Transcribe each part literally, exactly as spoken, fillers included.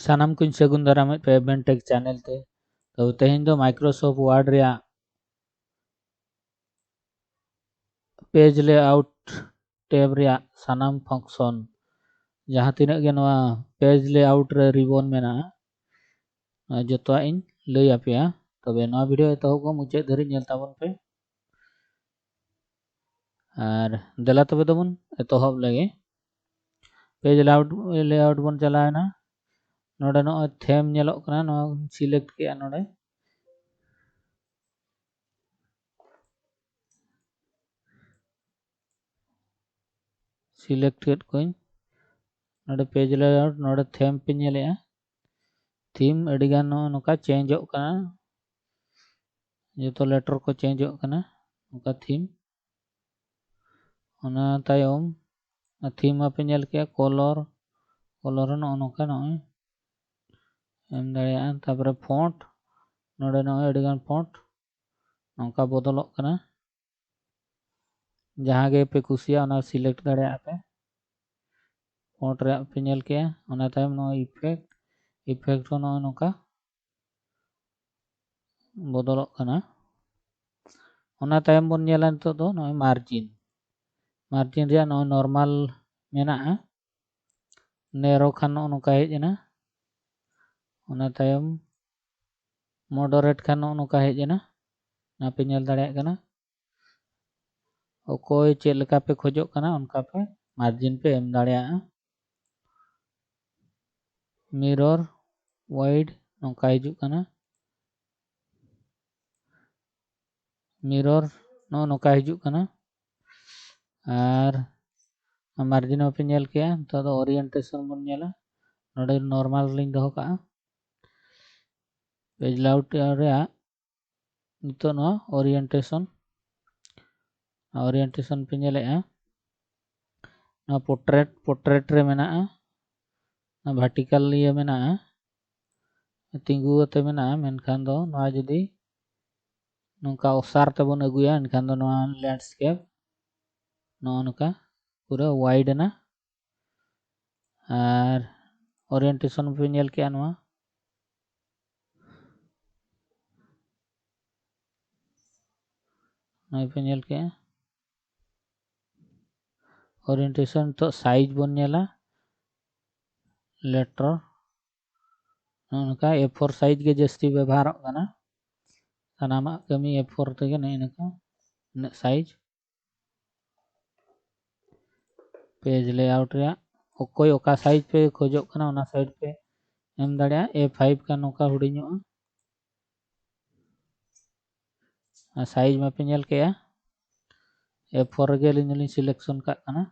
ᱥᱟᱱᱟᱢ ᱠᱚᱧ ᱥᱟᱹᱜᱩᱱ ᱫᱟᱨᱟᱢᱮᱫ ᱯᱮ ᱮᱵᱷᱮᱱ ᱴᱮᱠ ᱪᱮᱱᱮᱞ ᱛᱮ᱾ ᱛᱚ ᱛᱮᱦᱮᱧ ᱫᱚ Microsoft Word ᱨᱮᱭᱟᱜ page layout tab ᱨᱮᱭᱟᱜ ᱥᱟᱱᱟᱢ function, ᱡᱟᱦᱟᱸ ᱛᱤᱱᱟᱹᱜ ᱜᱮ ᱱᱚᱣᱟ page layout ᱨᱮ ribbon ᱢᱮᱱᱟᱜᱼᱟ, ᱡᱚᱛᱚᱣᱟᱜ ᱤᱧ ᱞᱟᱹᱭ ᱟᱯᱮᱭᱟ᱾ ᱛᱚᱵᱮ ᱱᱚᱣᱟ video ᱮᱛᱚᱦᱚᱵ ᱠᱷᱚᱱ ᱢᱩᱪᱟᱹᱫ ᱫᱷᱟᱹᱨᱤᱡ ᱧᱮᱞ ᱛᱟᱵᱚᱱ ᱯᱮ᱾ ᱟᱨ ᱫᱮᱞᱟ ᱛᱚᱵᱮ ᱫᱚᱵᱚᱱ ᱮᱛᱚᱦᱚᱵ ᱞᱮᱜᱮ᱾ Page layout, layout ᱵᱚᱱ ᱪᱟᱞᱟᱣᱮᱱᱟ᱾ ᱱᱚᱰᱮ ᱱᱚᱜᱼᱚᱭ theme ᱧᱮᱞᱚᱜ ᱠᱟᱱᱟ, ᱱᱚᱣᱟ select ᱠᱮᱜᱼᱟ᱾ ᱱᱚᱰᱮ select ᱠᱮᱫ ᱠᱚᱣᱟᱧ᱾ ᱱᱚᱰᱮ page layout, ᱱᱚᱰᱮ theme ᱯᱮ ᱧᱮᱞᱮᱜᱼᱟ᱾ Theme ᱟᱹᱰᱤᱜᱟᱱ ᱱᱚᱜᱼᱚ ᱱᱚᱝᱠᱟ changeᱚᱜ ᱠᱟᱱᱟ, ᱡᱚᱛᱚ letter ᱠᱚ changeᱚᱜ ᱠᱟᱱᱟ ᱱᱚᱝᱠᱟ theme᱾ ᱚᱱᱟ ᱛᱟᱭᱚᱢ theme ᱢᱟᱯᱮ ᱧᱮᱞ ᱠᱮᱜᱼᱟ, color, color ᱦᱚᱸ ᱱᱚᱜᱼᱚ ᱱᱚᱝᱠᱟ ᱱᱚᱜᱼᱚᱭ ᱮᱢ ᱫᱟᱲᱮᱭᱟᱜᱼᱟ᱾ ᱛᱟᱨᱯᱚᱨᱮ font, ᱱᱚᱰᱮ ᱱᱚᱜᱼᱚᱭ ᱟᱹᱰᱤᱜᱟᱱ font ᱱᱚᱝᱠᱟ ᱵᱚᱫᱚᱞᱚᱜ ᱠᱟᱱᱟ᱾ ᱡᱟᱦᱟᱸ ᱜᱮᱯᱮ ᱠᱩᱥᱤᱭᱟᱜᱼᱟ ᱚᱱᱟ select ᱫᱟᱲᱮᱭᱟᱜᱼᱟ ᱯᱮ᱾ Font ᱨᱮᱭᱟᱜ ᱯᱮ ᱧᱮᱞ ᱠᱮᱜᱼᱟ᱾ ᱚᱱᱟ ᱛᱟᱭᱚᱢ ᱱᱚᱜᱼᱚᱭ effect, effect ᱦᱚᱸ ᱱᱚᱜᱼᱚᱭ ᱱᱚᱝᱠᱟ ᱵᱚᱫᱚᱞᱚᱜ ᱠᱟᱱᱟ᱾ ᱚᱱᱟ ᱛᱟᱭᱚᱢ ᱵᱚᱱ ᱧᱮᱞᱟ ᱱᱤᱛᱚᱜ ᱫᱚ ᱱᱚᱜᱼᱚᱭ margin, margin ᱨᱮᱭᱟᱜ ᱱᱚᱜᱼᱚᱭ normal ᱢᱮᱱᱟᱜᱼᱟ, narrow ᱠᱷᱟᱱ ᱱᱚᱜᱼᱚ ᱱᱚᱝᱠᱟ ᱦᱮᱡ ᱮᱱᱟ᱾ ᱚᱱᱟ ᱛᱟᱭᱚᱢ moderate ᱠᱷᱟᱱ ᱱᱚᱜᱼᱚ ᱱᱚᱝᱠᱟ ᱦᱮᱡ ᱮᱱᱟ, ᱚᱱᱟ ᱯᱮ ᱧᱮᱞ ᱫᱟᱲᱮᱭᱟᱜ ᱠᱟᱱᱟ᱾ ᱚᱠᱚᱭ ᱪᱮᱫ ᱞᱮᱠᱟ ᱯᱮ ᱠᱷᱚᱡᱚᱜ ᱠᱟᱱᱟ ᱚᱱᱠᱟ ᱯᱮ margin ᱯᱮ ᱮᱢ ᱫᱟᱲᱮᱭᱟᱜᱼᱟ᱾ Mirror wide ᱱᱚᱝᱠᱟ ᱦᱤᱡᱩᱜ ᱠᱟᱱᱟ, mirror ᱱᱚᱜᱼᱚ ᱱᱚᱝᱠᱟ ᱦᱤᱡᱩᱜ ᱠᱟᱱᱟ᱾ ᱟᱨ margin ᱦᱚᱸᱯᱮ ᱧᱮᱞ ᱠᱮᱜᱼᱟ᱾ ᱱᱤᱛᱚᱜ ᱫᱚ orientation ᱵᱚᱱ ᱧᱮᱞᱟ᱾ ᱱᱚᱰᱮ normal ᱞᱤᱧ ᱫᱚᱦᱚ ᱠᱟᱜᱼᱟ᱾ Page layout ᱨᱮᱭᱟᱜ ᱱᱤᱛᱚᱜ ᱱᱚᱣᱟ orientation, orientation ᱯᱮ ᱧᱮᱞᱮᱜᱼᱟ, ᱱᱚᱣᱟ portrait, portrait ᱨᱮ ᱢᱮᱱᱟᱜᱼᱟ, ᱱᱚᱣᱟ vertical ᱤᱭᱟᱹ ᱢᱮᱱᱟᱜᱼᱟ, ᱛᱤᱸᱜᱩ ᱠᱟᱛᱮ ᱢᱮᱱᱟᱜᱼᱟ᱾ ᱢᱮᱱᱠᱷᱟᱱ ᱫᱚ ᱱᱚᱣᱟ ᱡᱩᱫᱤ ᱱᱚᱝᱠᱟ ᱚᱥᱟᱨ ᱛᱮᱵᱚᱱ ᱟᱹᱜᱩᱭᱟ, ᱮᱱᱠᱷᱟᱱ ᱫᱚ ᱱᱚᱣᱟ landscape ᱱᱚᱜᱼᱚ ᱱᱚᱝᱠᱟ ᱯᱩᱨᱟᱹ wide ᱮᱱᱟ᱾ ᱟᱨ orientation ᱯᱮ ᱧᱮᱞ ᱠᱮᱜᱼᱟ ᱱᱚᱣᱟ᱾ ᱱᱚᱜᱼᱚᱭ ᱯᱮ ᱧᱮᱞ ᱠᱮᱜᱼᱟ orientation᱾ ᱱᱤᱛᱚᱜ size ᱵᱚᱱ ᱧᱮᱞᱟ, letter ᱱᱚᱜᱼᱚ ᱱᱚᱝᱠᱟ A four size ᱜᱮ ᱡᱟᱹᱥᱛᱤ ᱵᱮᱵᱚᱦᱟᱨᱚᱜ ᱠᱟᱱᱟ᱾ ᱥᱟᱱᱟᱢᱟᱜ ᱠᱟᱹᱢᱤ A four ᱛᱮᱜᱮ ᱱᱚᱜᱼᱚ ᱱᱚᱝᱠᱟ ᱩᱱᱟᱹᱜ size᱾ Page layout ᱨᱮᱭᱟᱜ ᱚᱠᱚᱭ ᱚᱠᱟ size ᱯᱮ ᱠᱷᱚᱡᱚᱜ ᱠᱟᱱᱟ, ᱚᱱᱟ size ᱯᱮ ᱮᱢ ᱫᱟᱲᱮᱭᱟᱜᱼᱟ᱾ A five ᱠᱷᱟᱱ ᱱᱚᱝᱠᱟ ᱦᱩᱰᱤᱧᱚᱜᱼᱟ᱾ ᱟᱨ size ᱢᱟᱯᱮ ᱧᱮᱞ ᱠᱮᱜᱼᱟ, A four ᱨᱮᱜᱮ ᱟᱹᱞᱤᱧ ᱫᱚᱞᱤᱧ selection ᱠᱟᱜ ᱠᱟᱱᱟ᱾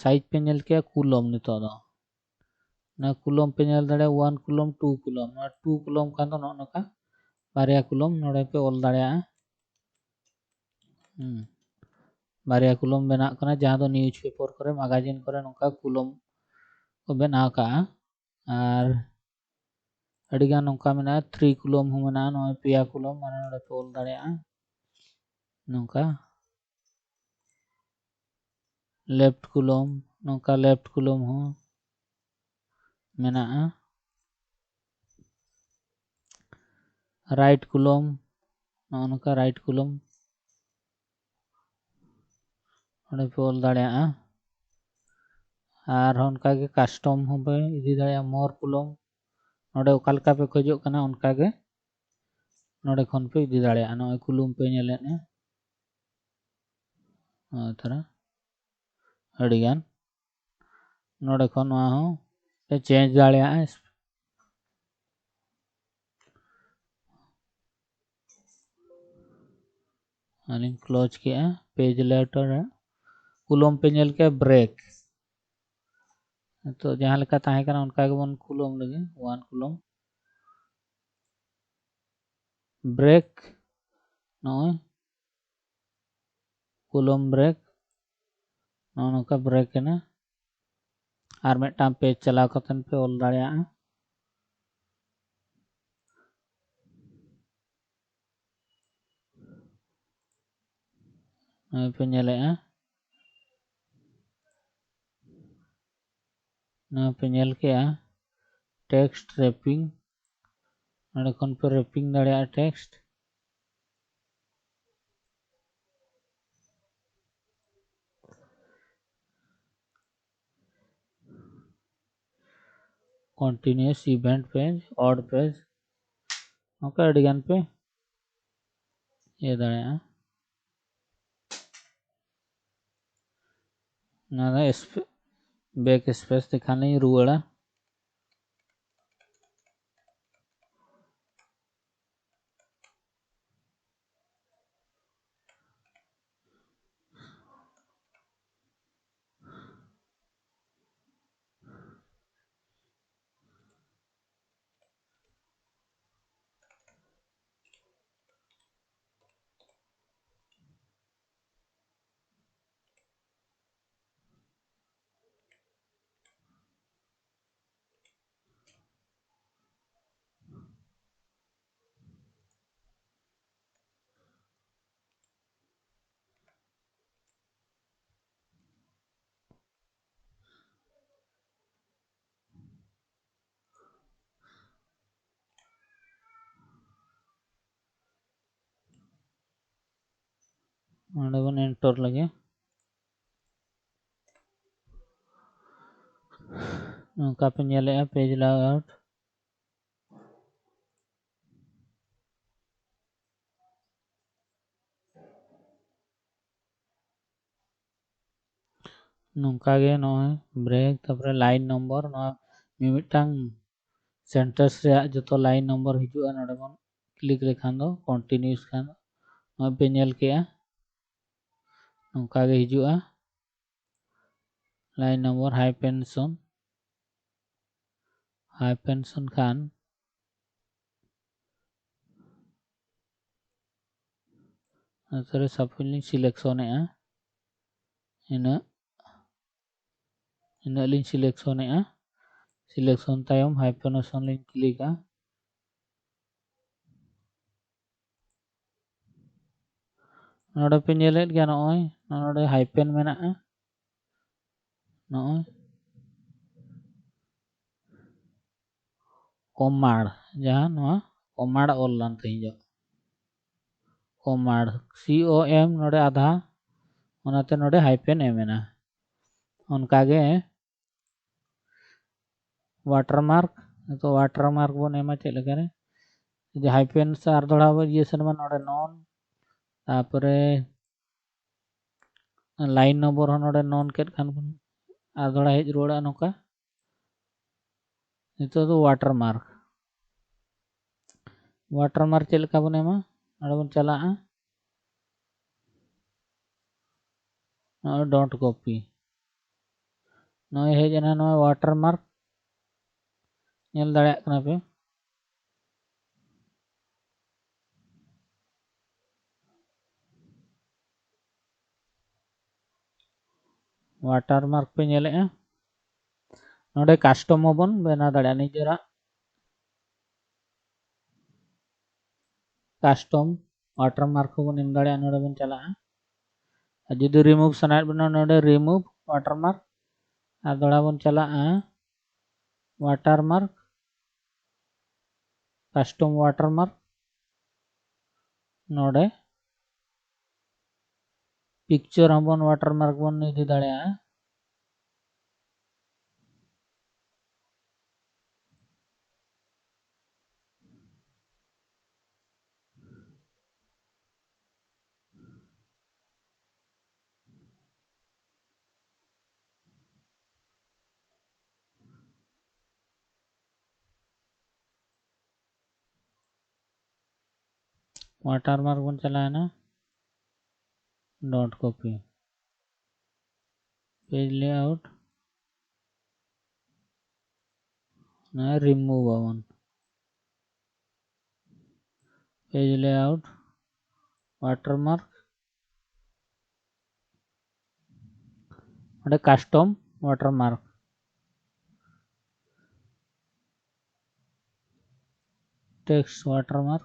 Size ᱯᱮ ᱧᱮᱞ ᱠᱮᱜᱼᱟ column᱾ ᱱᱤᱛᱚᱜ ᱫᱚ ᱚᱱᱟ column ᱯᱮ ᱧᱮᱞ ᱫᱟᱲᱮᱭᱟᱜᱼᱟ, one column, two column᱾ ᱱᱚᱣᱟ two column ᱠᱷᱟᱱ ᱫᱚ ᱱᱚᱜᱼᱚ ᱱᱚᱝᱠᱟ ᱵᱟᱨᱭᱟ column ᱱᱚᱰᱮ ᱯᱮ ᱚᱞ ᱫᱟᱲᱮᱭᱟᱜᱼᱟ᱾ ᱦᱩᱸ, ᱵᱟᱨᱭᱟ column ᱵᱮᱱᱟᱜ ᱠᱟᱱᱟ, ᱡᱟᱦᱟᱸ ᱫᱚ newspaper ᱠᱚᱨᱮ, magazine ᱠᱚᱨᱮ ᱱᱚᱝᱠᱟ column ᱠᱚ ᱵᱮᱱᱟᱣ ᱠᱟᱜᱼᱟ᱾ ᱟᱨ ᱟᱹᱰᱤᱜᱟᱱ ᱱᱚᱝᱠᱟ ᱢᱮᱱᱟᱜᱼᱟ, three column ᱦᱚᱸ ᱢᱮᱱᱟᱜᱼᱟ᱾ ᱱᱚᱜᱼᱚᱭ ᱯᱮᱭᱟ column, ᱢᱟᱱᱮ ᱱᱚᱰᱮ ᱯᱮ ᱚᱞ ᱫᱟᱲᱮᱭᱟᱜᱼᱟ ᱱᱚᱝᱠᱟ left column, ᱱᱚᱝᱠᱟ left column ᱦᱚᱸ ᱢᱮᱱᱟᱜᱼᱟ᱾ Right column, ᱱᱚᱜᱼᱚ ᱱᱚᱝᱠᱟ right column ᱚᱸᱰᱮ ᱯᱮ ᱚᱞ ᱫᱟᱲᱮᱭᱟᱜᱼᱟ᱾ ᱟᱨ ᱚᱱᱠᱟᱜᱮ custom ᱦᱚᱸᱯᱮ ᱤᱫᱤ ᱫᱟᱲᱮᱭᱟᱜᱼᱟ, more column᱾ ᱱᱚᱰᱮ ᱚᱠᱟ ᱞᱮᱠᱟ ᱯᱮ ᱠᱷᱚᱡᱚᱜ ᱠᱟᱱᱟ ᱚᱱᱠᱟᱜᱮ ᱱᱚᱰᱮ ᱠᱷᱚᱱ ᱯᱮ ᱤᱫᱤ ᱫᱟᱲᱮᱭᱟᱜᱼᱟ᱾ ᱱᱚᱜᱼᱚᱭ column ᱯᱮ ᱧᱮᱞᱮᱫᱼᱟ, ᱱᱚᱜᱼᱚᱭ ᱛᱷᱚᱲᱟ ᱟᱹᱰᱤᱜᱟᱱ ᱱᱚᱰᱮ ᱠᱷᱚᱱ ᱱᱚᱣᱟ ᱦᱚᱸ ᱯᱮ change ᱫᱟᱲᱮᱭᱟᱜᱼᱟ᱾ ᱟᱹᱞᱤᱧ close ᱠᱮᱜᱼᱟ᱾ Page layout ᱨᱮ column ᱯᱮ ᱧᱮᱞ ᱠᱮᱜᱼᱟ, break᱾ ᱱᱤᱛᱚᱜ ᱡᱟᱦᱟᱸ ᱞᱮᱠᱟ ᱛᱟᱦᱮᱸ ᱠᱟᱱᱟ ᱚᱱᱠᱟ ᱜᱮᱵᱚᱱ column ᱞᱮᱜᱮ, one column, break᱾ ᱱᱚᱜᱼᱚᱭ column break, ᱱᱚᱜᱼᱚ ᱱᱚᱝᱠᱟ break ᱮᱱᱟ᱾ ᱟᱨ ᱢᱤᱫᱴᱟᱝ page ᱪᱟᱞᱟᱣ ᱠᱟᱛᱮ ᱯᱮ ᱚᱞ ᱫᱟᱲᱮᱭᱟᱜᱼᱟ᱾ ᱱᱚᱜᱼᱚᱭ ᱯᱮ ᱧᱮᱞᱮᱜᱼᱟ, ᱱᱚᱣᱟ ᱯᱮ ᱧᱮᱞ ᱠᱮᱜᱼᱟ, text wrapping᱾ ᱱᱚᱰᱮ ᱠᱷᱚᱱ ᱯᱮ wrapping ᱫᱟᱲᱮᱭᱟᱜᱼᱟ text᱾ Continuous event page, odd page, ᱱᱚᱝᱠᱟ ᱟᱹᱰᱤ ᱜᱟᱱ ᱯᱮ ᱤᱭᱟᱹ ᱫᱟᱲᱮᱭᱟᱜᱼᱟ᱾ ᱱᱚᱣᱟ ᱫᱚ back space ᱛᱮᱠᱷᱟᱱ ᱞᱤᱧ ᱨᱩᱣᱟᱹᱲᱟ᱾ ᱱᱚᱰᱮ ᱵᱚᱱ enter ᱞᱮᱜᱮ᱾ ᱱᱚᱝᱠᱟ ᱯᱮ ᱧᱮᱞᱮᱜᱼᱟ page layout᱾ ᱱᱚᱝᱠᱟ ᱜᱮ ᱱᱚᱜᱼᱚᱭ break, ᱛᱟᱨᱯᱚᱨᱮ line number, ᱱᱚᱣᱟ ᱢᱤᱢᱤᱫᱴᱟᱝ sentence ᱨᱮᱭᱟᱜ ᱡᱚᱛᱚ line number ᱦᱤᱡᱩᱜᱼᱟ᱾ ᱱᱚᱰᱮ ᱵᱚᱱ click ᱞᱮᱠᱷᱟᱱ ᱫᱚ, continuous ᱠᱷᱟᱱ ᱫᱚ ᱱᱚᱜᱼᱚᱭ ᱯᱮ ᱧᱮᱞ ᱠᱮᱜᱼᱟ, ᱱᱚᱝᱠᱟ ᱜᱮ ᱦᱤᱡᱩᱜᱼᱟ᱾ Line number hyphenation, hyphenation ᱠᱷᱟᱱ ᱱᱚᱛᱮ ᱨᱮ suppose ᱞᱤᱧ selection ᱮᱜᱼᱟ, ᱤᱱᱟᱹᱜ ᱤᱱᱟᱹᱜ ᱞᱤᱧ selection ᱮᱜᱼᱟ᱾ Selection ᱛᱟᱭᱚᱢ hyphenation ᱞᱤᱧ click ᱟ᱾ ᱱᱚᱰᱮ ᱯᱮ ᱧᱮᱞᱮᱫ ᱜᱮᱭᱟ, ᱱᱚᱜᱼᱚᱭ ᱱᱚᱰᱮ hyphen ᱢᱮᱱᱟᱜᱼᱟ, ᱱᱚᱜᱼᱚᱭ ᱠᱚᱢᱟᱲ, ᱡᱟᱦᱟᱸ ᱱᱚᱣᱟ ᱠᱚᱢᱟᱲ ᱚᱞ ᱞᱮᱱ ᱛᱮᱦᱮᱧ ᱫᱚ ᱠᱚᱢᱟᱲ, ᱥᱤ ᱳ ᱮᱢ ᱱᱚᱰᱮ ᱟᱫᱷᱟ, ᱚᱱᱟᱛᱮ ᱱᱚᱰᱮ ᱦᱟᱭᱯᱮᱱ ᱮᱢ ᱮᱱᱟ᱾ ᱚᱱᱠᱟᱜᱮ ᱣᱟᱴᱟᱨᱢᱟᱨᱠ, ᱱᱤᱛᱚᱜ ᱣᱟᱴᱟᱨᱢᱟᱨᱠ ᱵᱚᱱ ᱮᱢᱟ ᱪᱮᱫ ᱞᱮᱠᱟᱨᱮ, ᱡᱩᱫᱤ ᱦᱟᱭᱯᱮᱱ ᱥᱮ ᱟᱨ ᱫᱚᱦᱲᱟ ᱵᱚᱱ ᱤᱭᱟᱹ ᱥᱮᱱ ᱢᱟ ᱱᱚᱰᱮ ᱱᱚᱱ, ᱛᱟᱨᱯᱚᱨᱮ ᱞᱟᱭᱤᱱ ᱱᱚᱢᱵᱚᱨ ᱦᱚᱸ ᱱᱚᱰᱮ ᱱᱚᱱ ᱠᱮᱫ ᱠᱷᱟᱱ ᱵᱚᱱ ᱟᱨ ᱫᱚᱦᱲᱟ ᱦᱮᱡ ᱨᱩᱣᱟᱹᱲᱟ ᱱᱚᱝᱠᱟ᱾ ᱱᱤᱛᱚᱜ ᱫᱚ ᱣᱟᱴᱟᱨᱢᱟᱨᱠ, ᱣᱟᱴᱟᱨᱢᱟᱨᱠ ᱪᱮᱫ ᱞᱮᱠᱟ ᱵᱚᱱ ᱮᱢᱟ, ᱱᱚᱰᱮ ᱵᱚᱱ ᱪᱟᱞᱟᱜᱼᱟ, ᱱᱚᱜᱼᱚᱭ ᱰᱚᱱᱴ ᱠᱚᱯᱤ, ᱱᱚᱜᱼᱚᱭ ᱦᱮᱡ ᱮᱱᱟ ᱱᱚᱣᱟ ᱣᱟᱴᱟᱨᱢᱟᱨᱠ, ᱧᱮᱞ ᱫᱟᱲᱮᱭᱟᱜ ᱠᱟᱱᱟ ᱯᱮ᱾ ᱣᱟᱴᱟᱨᱢᱟᱨᱠ ᱯᱮ ᱧᱮᱞᱮᱜᱼᱟ, ᱱᱚᱰᱮ ᱠᱟᱥᱴᱚᱢ ᱦᱚᱸᱵᱚᱱ ᱵᱮᱱᱟᱣ ᱫᱟᱲᱮᱭᱟᱜᱼᱟ ᱱᱤᱡᱮᱨᱟᱜ᱾ ᱠᱟᱥᱴᱚᱢ ᱣᱟᱴᱟᱨᱢᱟᱨᱠ ᱦᱚᱸᱵᱚᱱ ᱮᱢ ᱫᱟᱲᱮᱭᱟᱜᱼᱟ, ᱱᱚᱰᱮ ᱵᱚᱱ ᱪᱟᱞᱟᱜᱼᱟ᱾ ᱟᱨ ᱡᱩᱫᱤ ᱨᱤᱢᱩᱵᱷ ᱥᱟᱱᱟᱭᱮᱫ ᱵᱚᱱᱟ, ᱱᱚᱰᱮ ᱨᱤᱢᱩᱵᱷ ᱣᱟᱴᱟᱨᱢᱟᱨᱠ, ᱟᱨ ᱫᱚᱦᱲᱟ ᱵᱚᱱ ᱪᱟᱞᱟᱜᱼᱟ ᱣᱟᱴᱟᱨᱢᱟᱨᱠ, ᱠᱟᱥᱴᱚᱢ ᱣᱟᱴᱟᱨᱢᱟᱨᱠ, ᱱᱚᱰᱮ ᱯᱤᱠᱪᱟᱨ ᱦᱚᱸᱵᱚᱱ ᱣᱟᱴᱟᱨᱢᱟᱨᱠ ᱵᱚᱱ ᱤᱫᱤ ᱫᱟᱲᱮᱭᱟᱜᱼᱟ᱾ ᱣᱟᱴᱟᱨᱢᱟᱨᱠ ᱵᱚᱱ ᱪᱟᱞᱟᱣᱮᱱᱟ, ᱰᱚᱱᱴ ᱠᱚᱯᱤ, ᱯᱮᱡᱽ ᱞᱮᱟᱣᱩᱴ, ᱱᱚᱣᱟ ᱨᱤᱢᱩᱵᱷ ᱟᱵᱚᱱ, ᱯᱮᱡᱽ ᱞᱮᱟᱣᱩᱴ, ᱣᱟᱴᱟᱨᱢᱟᱨᱠ, ᱚᱸᱰᱮ ᱠᱟᱥᱴᱚᱢ ᱣᱟᱴᱟᱨᱢᱟᱨᱠ, ᱴᱮᱠᱥᱴ ᱣᱟᱴᱟᱨᱢᱟᱨᱠ,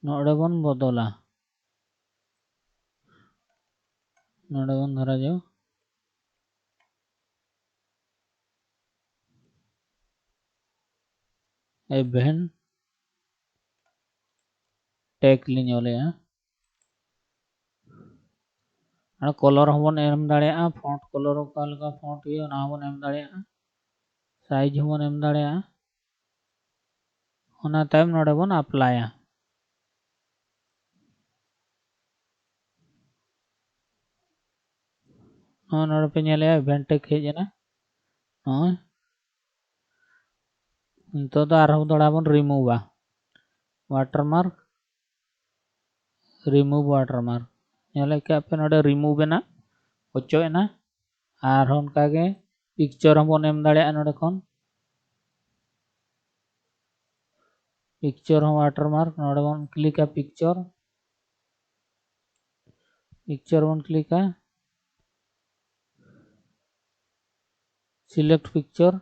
ᱱᱚᱰᱮ ᱵᱚᱱ ᱵᱚᱫᱚᱞᱟ᱾ ᱱᱚᱰᱮ ᱵᱚᱱ ᱫᱷᱚᱨᱟ ᱡᱚ ᱮᱵᱷᱮᱱ ᱴᱮᱠ ᱞᱤᱧ ᱚᱞᱮᱜᱼᱟ᱾ ᱟᱨ ᱠᱚᱞᱚᱨ ᱦᱚᱸᱵᱚᱱ ᱮᱢ ᱫᱟᱲᱮᱭᱟᱜᱼᱟ, ᱯᱷᱚᱱᱴ ᱠᱚᱞᱚᱨ ᱚᱠᱟ ᱞᱮᱠᱟ ᱯᱷᱚᱱᱴ ᱦᱩᱭᱩᱜᱼᱟ ᱚᱱᱟ ᱦᱚᱸᱵᱚᱱ ᱮᱢ ᱫᱟᱲᱮᱭᱟᱜᱼᱟ, ᱥᱟᱭᱤᱡᱽ ᱦᱚᱸᱵᱚᱱ ᱮᱢ ᱫᱟᱲᱮᱭᱟᱜᱼᱟ᱾ ᱚᱱᱟ ᱛᱟᱭᱚᱢ ᱱᱚᱰᱮ ᱵᱚᱱ ᱟᱯᱞᱟᱭᱟ᱾ ᱱᱚᱜᱼᱚᱭ ᱱᱚᱰᱮ ᱯᱮ ᱧᱮᱞᱮᱜᱼᱟ ᱮᱵᱷᱮᱱ ᱴᱮᱠ ᱦᱮᱡ ᱮᱱᱟ᱾ ᱱᱚᱜᱼᱚᱭ ᱱᱤᱛᱚᱜ ᱫᱚ ᱟᱨᱦᱚᱸ ᱫᱚᱦᱲᱟ ᱵᱚᱱ ᱨᱤᱢᱩᱵᱷᱟ ᱣᱟᱴᱟᱨᱢᱟᱨᱠ᱾ ᱨᱤᱢᱩᱵᱷ ᱣᱟᱴᱟᱨᱢᱟᱨᱠ ᱧᱮᱞᱮᱫ ᱠᱟᱜ ᱯᱮ ᱱᱚᱰᱮ ᱨᱤᱢᱩᱵᱷ ᱮᱱᱟ, ᱚᱪᱚᱜ ᱮᱱᱟ᱾ ᱟᱨᱦᱚᱸ ᱚᱱᱠᱟᱜᱮ ᱯᱤᱠᱪᱚᱨ ᱦᱚᱸᱵᱚᱱ ᱮᱢ ᱫᱟᱲᱮᱭᱟᱜᱼᱟ ᱱᱚᱰᱮ ᱠᱷᱚᱱ᱾ ᱯᱤᱠᱪᱚᱨ ᱦᱚᱸ ᱣᱟᱴᱟᱨᱢᱟᱨᱠ ᱱᱚᱰᱮ ᱵᱚᱱ ᱠᱞᱤᱠᱟ ᱯᱤᱠᱪᱚᱨ᱾ ᱯᱤᱠᱪᱚᱨ ᱵᱚᱱ ᱠᱞᱤᱠᱟ, ᱥᱤᱞᱮᱠᱴ ᱯᱤᱠᱪᱚᱨ᱾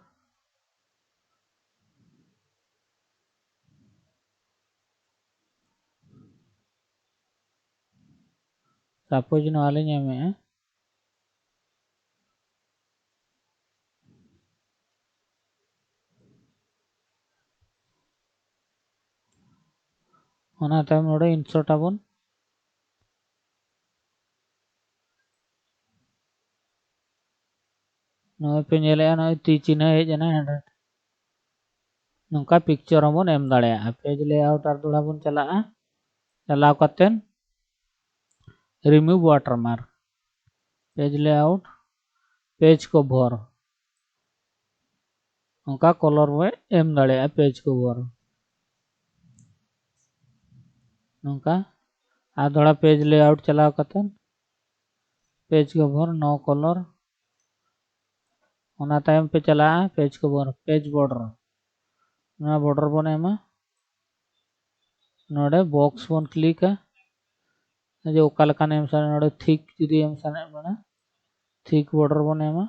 ᱥᱟᱯᱳᱡᱽ ᱱᱚᱣᱟ ᱞᱤᱧ ᱮᱢᱮᱜᱼᱟ᱾ ᱚᱱᱟ ᱛᱟᱭᱚᱢ ᱱᱚᱰᱮ ᱤᱱᱥᱚᱨᱴ ᱟᱵᱚᱱ᱾ ᱱᱚᱜᱼᱚᱭ ᱯᱮ ᱧᱮᱞᱮᱜᱼᱟ, ᱱᱚᱜᱼᱚᱭ ᱛᱤ ᱪᱤᱱᱦᱟᱹ ᱦᱮᱡ ᱮᱱᱟ ᱦᱮᱸᱰ ᱨᱟᱭᱴᱤᱝ᱾ ᱱᱚᱝᱠᱟ ᱯᱤᱠᱪᱚᱨ ᱦᱚᱸᱵᱚᱱ ᱮᱢ ᱫᱟᱲᱮᱭᱟᱜᱼᱟ᱾ ᱯᱮᱡᱽ ᱞᱮᱟᱣᱩᱴ ᱟᱨ ᱫᱚᱦᱲᱟ ᱵᱚᱱ ᱪᱟᱞᱟᱜᱼᱟ᱾ ᱪᱟᱞᱟᱣ ᱠᱟᱛᱮᱱ ᱨᱤᱢᱩᱵᱷ ᱣᱟᱴᱟᱨᱢᱟᱨᱠ, ᱯᱮᱡᱽ ᱞᱮᱟᱣᱩᱴ, ᱯᱮᱡᱽ ᱠᱚᱵᱷᱚᱨ, ᱱᱚᱝᱠᱟ ᱠᱚᱞᱚᱨ ᱵᱚᱱ ᱮᱢ ᱫᱟᱲᱮᱭᱟᱜᱼᱟ ᱯᱮᱡᱽ ᱠᱚᱵᱷᱚᱨ᱾ ᱱᱚᱝᱠᱟ ᱟᱨ ᱫᱚᱦᱲᱟ ᱯᱮᱡᱽ ᱞᱮᱟᱣᱩᱴ ᱪᱟᱞᱟᱣ ᱠᱟᱛᱮᱱ ᱯᱮᱡᱽ ᱠᱚᱵᱷᱚᱨ, ᱱᱳ ᱠᱚᱞᱚᱨ᱾ ᱚᱱᱟ ᱛᱟᱭᱚᱢ ᱯᱮ ᱪᱟᱞᱟᱜᱼᱟ ᱯᱮᱡᱽ ᱠᱚᱵᱷᱚᱨ, ᱯᱮᱡᱽ ᱵᱚᱨᱰᱟᱨ᱾ ᱱᱚᱣᱟ ᱵᱚᱨᱰᱟᱨ ᱵᱚᱱ ᱮᱢᱟ᱾ ᱱᱚᱰᱮ ᱵᱚᱠᱥ ᱵᱚᱱ ᱠᱞᱤᱠᱟ, ᱡᱮ ᱚᱠᱟ ᱞᱮᱠᱟᱱ ᱮᱢ ᱥᱟᱱᱟ, ᱱᱚᱰᱮ ᱛᱷᱤᱠ ᱡᱩᱫᱤ ᱮᱢ ᱥᱟᱱᱟᱭᱮᱫ ᱵᱚᱱᱟ, ᱛᱷᱤᱠ ᱵᱚᱨᱰᱟᱨ ᱵᱚᱱ ᱮᱢᱟ᱾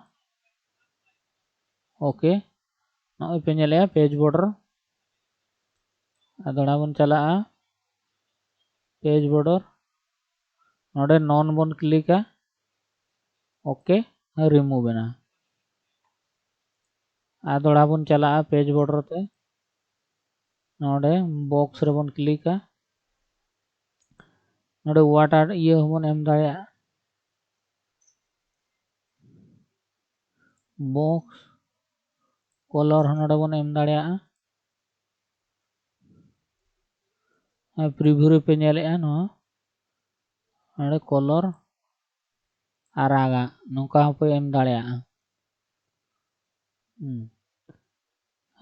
ᱳᱠᱮ, ᱱᱚᱜᱼᱚᱭ ᱯᱮ ᱧᱮᱞᱮᱜᱼᱟ ᱯᱮᱡᱽ ᱵᱚᱨᱰᱟᱨ᱾ ᱟᱨ ᱫᱚᱦᱲᱟ ᱵᱚᱱ ᱪᱟᱞᱟᱜᱼᱟ ᱯᱮᱡᱽ ᱵᱚᱨᱰᱟᱨ, ᱱᱚᱰᱮ ᱱᱚᱱ ᱵᱚᱱ ᱠᱞᱤᱠᱟ᱾ OK, remove ᱮᱱᱟ᱾ ᱟᱨ ᱫᱚᱦᱲᱟ ᱵᱚᱱ ᱪᱟᱞᱟᱜᱼᱟ page border ᱛᱮ᱾ ᱱᱚᱰᱮ box ᱨᱮᱵᱚᱱ clickᱟ᱾ ᱱᱚᱰᱮ water ᱤᱭᱟᱹ ᱦᱚᱸᱵᱚᱱ ᱮᱢ ᱫᱟᱲᱮᱭᱟᱜᱼᱟ᱾ Box color ᱦᱚᱸ ᱱᱚᱰᱮ ᱵᱚᱱ ᱮᱢ ᱫᱟᱲᱮᱭᱟᱜᱼᱟ᱾ ᱟᱨ preview ᱨᱮᱯᱮ ᱧᱮᱞᱮᱜᱼᱟ ᱱᱚᱣᱟ, ᱱᱚᱰᱮ color ᱟᱨᱟᱜᱟᱜ ᱱᱚᱝᱠᱟ ᱦᱚᱸᱯᱮ ᱮᱢ ᱫᱟᱲᱮᱭᱟᱜᱼᱟ᱾ ᱦᱩᱸ᱾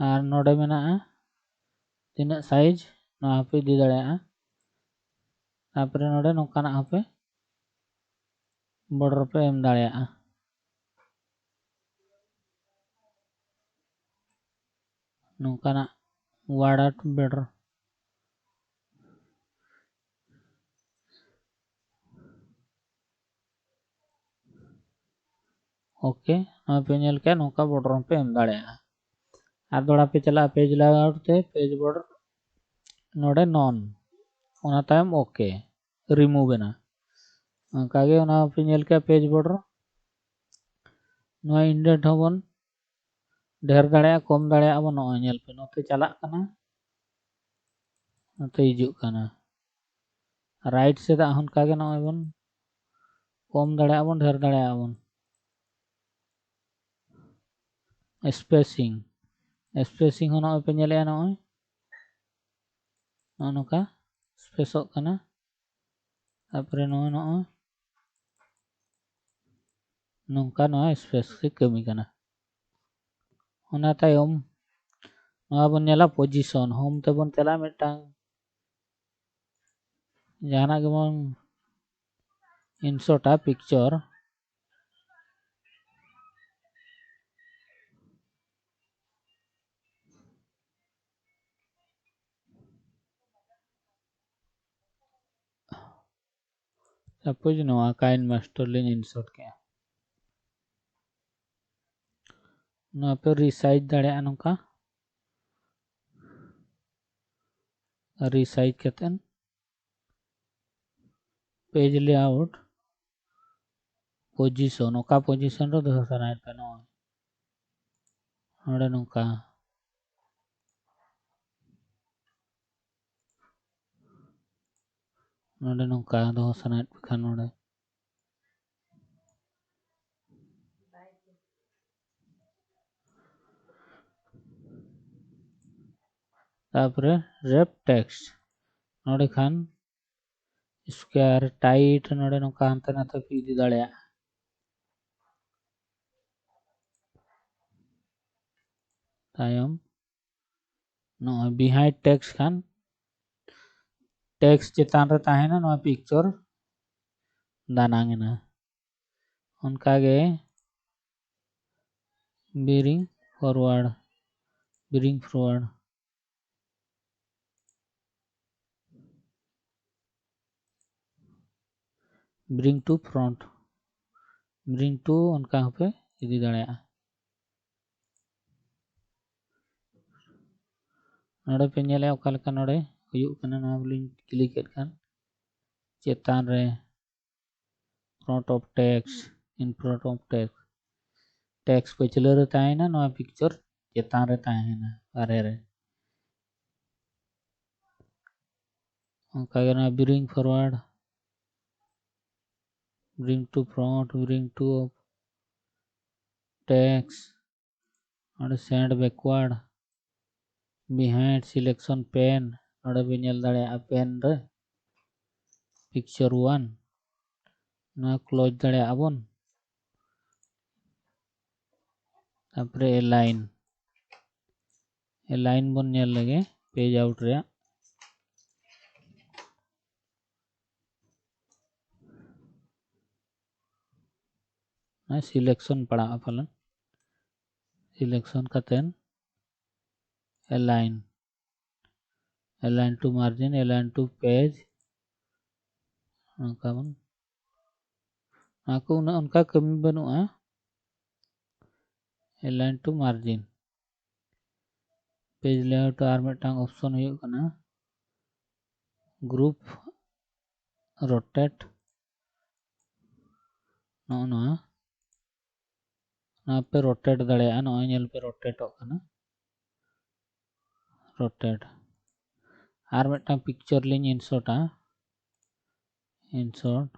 ᱟᱨ ᱱᱚᱰᱮ ᱢᱮᱱᱟᱜᱼᱟ ᱛᱤᱱᱟᱹᱜ size, ᱱᱚᱣᱟ ᱦᱚᱸᱯᱮ ᱤᱫᱤ ᱫᱟᱲᱮᱭᱟᱜᱼᱟ᱾ ᱛᱟᱨᱯᱚᱨᱮ ᱱᱚᱰᱮ ᱱᱚᱝᱠᱟᱱᱟᱜ ᱦᱚᱸᱯᱮ border ᱯᱮ ᱮᱢ ᱫᱟᱲᱮᱭᱟᱜᱼᱟ᱾ ᱱᱚᱝᱠᱟᱱᱟᱜ word art border᱾ OK, ᱱᱚᱣᱟ ᱯᱮ ᱧᱮᱞ ᱠᱮᱜᱼᱟ, ᱱᱚᱝᱠᱟ border ᱦᱚᱸᱯᱮ ᱮᱢ ᱫᱟᱲᱮᱭᱟᱜᱼᱟ᱾ ᱟᱨ ᱫᱚᱦᱲᱟ ᱯᱮ ᱪᱟᱞᱟᱜᱼᱟ page layout ᱛᱮ, page border, ᱱᱚᱰᱮ none, ᱚᱱᱟ ᱛᱟᱭᱚᱢ OK, remove ᱮᱱᱟ᱾ ᱚᱱᱠᱟᱜᱮ ᱚᱱᱟ ᱯᱮ ᱧᱮᱞ ᱠᱮᱜᱼᱟ page border᱾ ᱱᱚᱣᱟ indent ᱦᱚᱸᱵᱚᱱ ᱰᱷᱮᱨ ᱫᱟᱲᱮᱭᱟᱜᱼᱟ, ᱠᱚᱢ ᱫᱟᱲᱮᱭᱟᱜᱼᱟ ᱵᱚᱱ᱾ ᱱᱚᱜᱼᱚᱭ ᱧᱮᱞ ᱯᱮ, ᱱᱚᱛᱮ ᱪᱟᱞᱟᱜ ᱠᱟᱱᱟ, ᱱᱚᱛᱮ ᱦᱤᱡᱩᱜ ᱠᱟᱱᱟ᱾ Right ᱥᱮᱫᱟᱜ ᱦᱚᱸ ᱚᱱᱠᱟᱜᱮ ᱱᱚᱜᱼᱚᱭ ᱵᱚᱱ ᱠᱚᱢ ᱫᱟᱲᱮᱭᱟᱜᱼᱟ ᱵᱚᱱ, ᱰᱷᱮᱨ ᱫᱟᱲᱮᱭᱟᱜᱼᱟ ᱵᱚᱱ᱾ Spacing, spacing ᱦᱚᱸ ᱱᱚᱜᱼᱚᱭ ᱯᱮ ᱧᱮᱞᱮᱜᱼᱟ, ᱱᱚᱜᱼᱚᱭ ᱱᱚᱜᱼᱚ ᱱᱚᱝᱠᱟ spaceᱚᱜ ᱠᱟᱱᱟ᱾ ᱛᱟᱨᱯᱚᱨᱮ ᱱᱚᱜᱼᱚᱭ ᱱᱚᱜᱼᱚᱭ ᱱᱚᱝᱠᱟ ᱱᱚᱣᱟ space ᱜᱮ ᱠᱟᱹᱢᱤ ᱠᱟᱱᱟ᱾ ᱚᱱᱟ ᱛᱟᱭᱚᱢ ᱱᱚᱣᱟ ᱵᱚᱱ ᱧᱮᱞᱟ position, home ᱛᱮᱵᱚᱱ ᱪᱟᱞᱟᱜᱼᱟ, ᱢᱤᱫᱴᱟᱝ ᱡᱟᱦᱟᱱᱟᱜ ᱜᱮᱵᱚᱱ insertᱟ picture᱾ Suppose ᱱᱚᱣᱟ KineMaster ᱞᱤᱧ insert ᱠᱮᱜᱼᱟ, ᱱᱚᱣᱟ ᱯᱮ resize ᱫᱟᱲᱮᱭᱟᱜᱼᱟ ᱱᱚᱝᱠᱟ᱾ Resize ᱠᱟᱛᱮᱫ page layout, position, ᱚᱠᱟ position ᱨᱮ ᱫᱚᱦᱚ ᱥᱟᱱᱟᱭᱮᱫ ᱯᱮ, ᱱᱚᱜᱼᱚᱭ ᱱᱚᱰᱮ ᱱᱚᱝᱠᱟ, ᱱᱚᱰᱮ ᱱᱚᱝᱠᱟ ᱫᱚᱦᱚ ᱥᱟᱱᱟᱭᱮᱫ ᱯᱮ ᱠᱷᱟᱱ ᱱᱚᱰᱮ ᱛᱟᱯᱚᱨᱮ wrap text, ᱱᱚᱰᱮ ᱠᱷᱟᱱ square tight ᱱᱚᱰᱮ ᱱᱚᱝᱠᱟ ᱦᱟᱱᱛᱮ ᱱᱟᱛᱮ ᱯᱮ ᱤᱫᱤ ᱫᱟᱲᱮᱭᱟᱜᱼᱟ᱾ ᱛᱟᱭᱚᱢ ᱱᱚᱜᱼᱚᱭ behind text ᱠᱷᱟᱱ text ᱪᱮᱛᱟᱱ ᱨᱮ ᱛᱟᱦᱮᱱᱟ ᱱᱚᱣᱟ picture ᱫᱟᱱᱟᱝ ᱮᱱᱟ᱾ ᱚᱱᱠᱟᱜᱮ bring forward, bring forward, bring to front, bring to ᱚᱱᱠᱟ ᱦᱚᱸᱯᱮ ᱤᱫᱤ ᱫᱟᱲᱮᱭᱟᱜᱼᱟ᱾ ᱱᱚᱰᱮ ᱯᱮ ᱧᱮᱞᱮᱫᱼᱟ ᱚᱠᱟ ᱞᱮᱠᱟ ᱱᱚᱰᱮ ᱦᱩᱭᱩᱜ ᱠᱟᱱᱟ, ᱱᱚᱣᱟ ᱵᱚᱞᱤᱧ click ᱮᱫ ᱠᱷᱟᱱ ᱪᱮᱛᱟᱱ ᱨᱮ front of text, in front of text, text ᱯᱟᱹᱪᱷᱞᱟᱹ ᱨᱮ ᱛᱟᱦᱮᱱᱟ, ᱱᱚᱣᱟ picture ᱪᱮᱛᱟᱱ ᱨᱮ ᱛᱟᱦᱮᱱᱟ ᱵᱟᱨᱦᱮ ᱨᱮ᱾ ᱚᱱᱠᱟᱜᱮ ᱱᱚᱣᱟ bring forward, bring to front, bring to text, ᱱᱚᱰᱮ send backward, behind selection pane, ᱱᱚᱰᱮ ᱵᱤᱱ ᱧᱮᱞ ᱫᱟᱲᱮᱭᱟᱜᱼᱟ pane ᱨᱮ picture one, ᱱᱚᱣᱟ close ᱫᱟᱲᱮᱭᱟᱜᱼᱟ ᱵᱚᱱ᱾ ᱛᱟᱨᱯᱚᱨᱮ align, align ᱵᱚᱱ ᱧᱮᱞ ᱞᱮᱜᱮ page out ᱨᱮᱭᱟᱜ᱾ ᱥᱤᱞᱮᱠᱥᱚᱱ ᱯᱟᱲᱟᱜᱼᱟ ᱯᱟᱞᱮᱱ, ᱥᱤᱞᱮᱠᱥᱚᱱ ᱠᱟᱛᱮᱱ align, align to margin, align to page, ᱱᱚᱝᱠᱟ ᱵᱚᱱ, ᱱᱚᱣᱟ ᱠᱚ ᱩᱱᱟᱹᱜ ᱚᱱᱠᱟ ᱠᱟᱹᱢᱤ ᱵᱟᱹᱱᱩᱜᱼᱟ᱾ Align to margin, page layout ᱟᱨ ᱢᱤᱫᱴᱟᱝ option ᱦᱩᱭᱩᱜ ᱠᱟᱱᱟ group rotate, ᱱᱚᱜᱼᱚ ᱱᱚᱣᱟ, ᱱᱚᱣᱟ ᱯᱮ ᱨᱳᱴᱮᱴ ᱫᱟᱲᱮᱭᱟᱜᱼᱟ᱾ ᱱᱚᱜᱼᱚᱭ ᱧᱮᱞ ᱯᱮ, ᱨᱳᱴᱮᱴᱚᱜ ᱠᱟᱱᱟ, ᱨᱳᱴᱮᱴ᱾ ᱟᱨ ᱢᱤᱫᱴᱟᱝ ᱯᱤᱠᱪᱟᱨ ᱞᱤᱧ ᱤᱱᱥᱚᱨᱴᱟ, ᱤᱱᱥᱚᱨᱴ᱾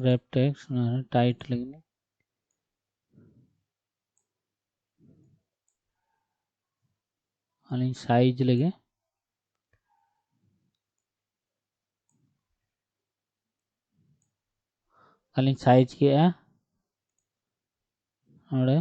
ᱨᱮᱯ ᱴᱮᱠᱥᱴ ᱴᱟᱭᱤᱴ ᱞᱟᱹᱜᱤᱫ ᱟᱹᱞᱤᱧ ᱥᱟᱭᱤᱡᱽ ᱞᱟᱹᱜᱤᱫ, ᱟᱹᱞᱤᱧ ᱥᱟᱭᱤᱡᱽ ᱠᱮᱜᱼᱟ ᱱᱚᱰᱮ᱾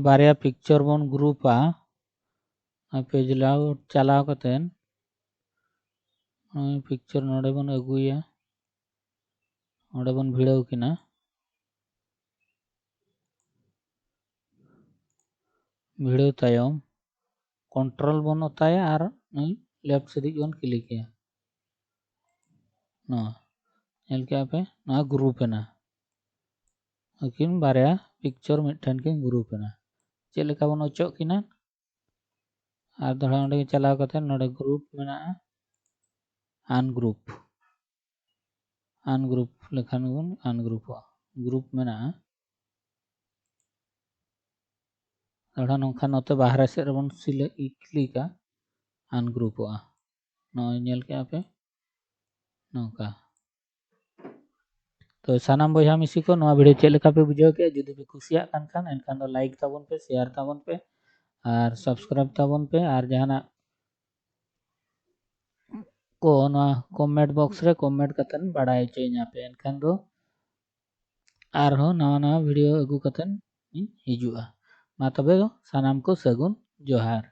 ᱵᱟᱨᱭᱟ ᱯᱤᱠᱪᱟᱨ ᱵᱚᱱ ᱜᱨᱩᱯᱟ᱾ ᱯᱮᱡᱽ ᱪᱟᱞᱟᱣ ᱠᱟᱛᱮ ᱯᱤᱠᱪᱟᱨ ᱱᱚᱰᱮ ᱵᱚᱱ ᱟᱹᱜᱩᱭᱟ, ᱱᱚᱰᱮ ᱵᱚᱱ ᱵᱷᱤᱲᱟᱹᱣ ᱠᱤᱱᱟ᱾ ᱵᱷᱤᱲᱟᱹᱣ ᱛᱟᱭᱚᱢ ᱠᱚᱱᱴᱨᱳᱞ ᱵᱚᱱ ᱚᱛᱟᱭᱟ ᱟᱨ ᱱᱩᱭ ᱞᱮᱯᱷᱴ ᱥᱮᱫ ᱵᱚᱱ ᱠᱞᱤᱠᱮᱭᱟ᱾ ᱱᱚᱣᱟ ᱧᱮᱞ ᱠᱮᱜᱼᱟ ᱯᱮ, ᱱᱚᱣᱟ ᱜᱨᱩᱯ ᱮᱱᱟ᱾ ᱟᱹᱠᱤᱱ ᱵᱟᱨᱭᱟ ᱯᱤᱠᱪᱟᱨ ᱢᱤᱫᱴᱷᱮᱱ ᱠᱤᱱ ᱜᱨᱩᱯ ᱮᱱᱟ᱾ ᱪᱮᱫ ᱞᱮᱠᱟ ᱵᱚᱱ ᱚᱪᱚᱜ ᱠᱤᱱᱟ? ᱟᱨ ᱫᱚᱦᱲᱟ ᱚᱸᱰᱮ ᱪᱟᱞᱟᱣ ᱠᱟᱛᱮ ᱱᱚᱰᱮ ᱜᱨᱩᱯ ᱢᱮᱱᱟᱜᱼᱟ, ᱟᱱᱜᱨᱩᱯ᱾ ᱟᱱᱜᱨᱩᱯ ᱞᱮᱠᱷᱟᱱ ᱵᱚᱱ ᱟᱱᱜᱨᱩᱯᱚᱜᱼᱟ᱾ ᱜᱨᱩᱯ ᱢᱮᱱᱟᱜᱼᱟ, ᱫᱚᱦᱲᱟ ᱱᱚᱝᱠᱟ ᱱᱚᱛᱮ ᱵᱟᱦᱨᱮ ᱥᱮᱫ ᱨᱮᱵᱚᱱ ᱠᱞᱤᱠᱟ, ᱟᱱᱜᱨᱩᱯᱚᱜᱼᱟ᱾ ᱱᱚᱜᱼᱚᱭ ᱧᱮᱞ ᱠᱮᱜᱼᱟ ᱯᱮ ᱱᱚᱝᱠᱟ᱾ ᱛᱚ ᱥᱟᱱᱟᱢ ᱵᱚᱭᱦᱟ ᱢᱤᱥᱤ ᱠᱚ, ᱱᱚᱣᱟ ᱵᱷᱤᱰᱤᱭᱳ ᱪᱮᱫ ᱞᱮᱠᱟ ᱯᱮ ᱵᱩᱡᱷᱟᱹᱣ ᱠᱮᱜᱼᱟ? ᱡᱩᱫᱤ ᱯᱮ ᱠᱩᱥᱤᱭᱟᱜ ᱠᱟᱱ ᱠᱷᱟᱱ, ᱮᱱᱠᱷᱟᱱ ᱫᱚ ᱞᱟᱭᱤᱠ ᱛᱟᱵᱚᱱ ᱯᱮ, ᱥᱮᱭᱟᱨ ᱛᱟᱵᱚᱱ ᱯᱮ ᱟᱨ ᱥᱟᱵᱥᱠᱨᱟᱭᱤᱵ ᱛᱟᱵᱚᱱ ᱯᱮ᱾ ᱟᱨ ᱡᱟᱦᱟᱱᱟᱜ ᱠᱚ ᱱᱚᱣᱟ comment box ᱨᱮ comment ᱠᱟᱛᱮᱫ ᱵᱟᱲᱟᱭ ᱦᱚᱪᱚᱧᱟ ᱯᱮ᱾ ᱮᱱᱠᱷᱟᱱ ᱫᱚ ᱟᱨᱦᱚᱸ ᱱᱟᱣᱟ ᱱᱟᱣᱟ video ᱟᱹᱜᱩ ᱠᱟᱛᱮᱫ ᱤᱧ ᱦᱤᱡᱩᱜᱼᱟ᱾ ᱢᱟ ᱛᱚᱵᱮ ᱫᱚ ᱥᱟᱱᱟᱢ ᱠᱚ ᱥᱟᱹᱜᱩᱱ ᱡᱚᱦᱟᱨ᱾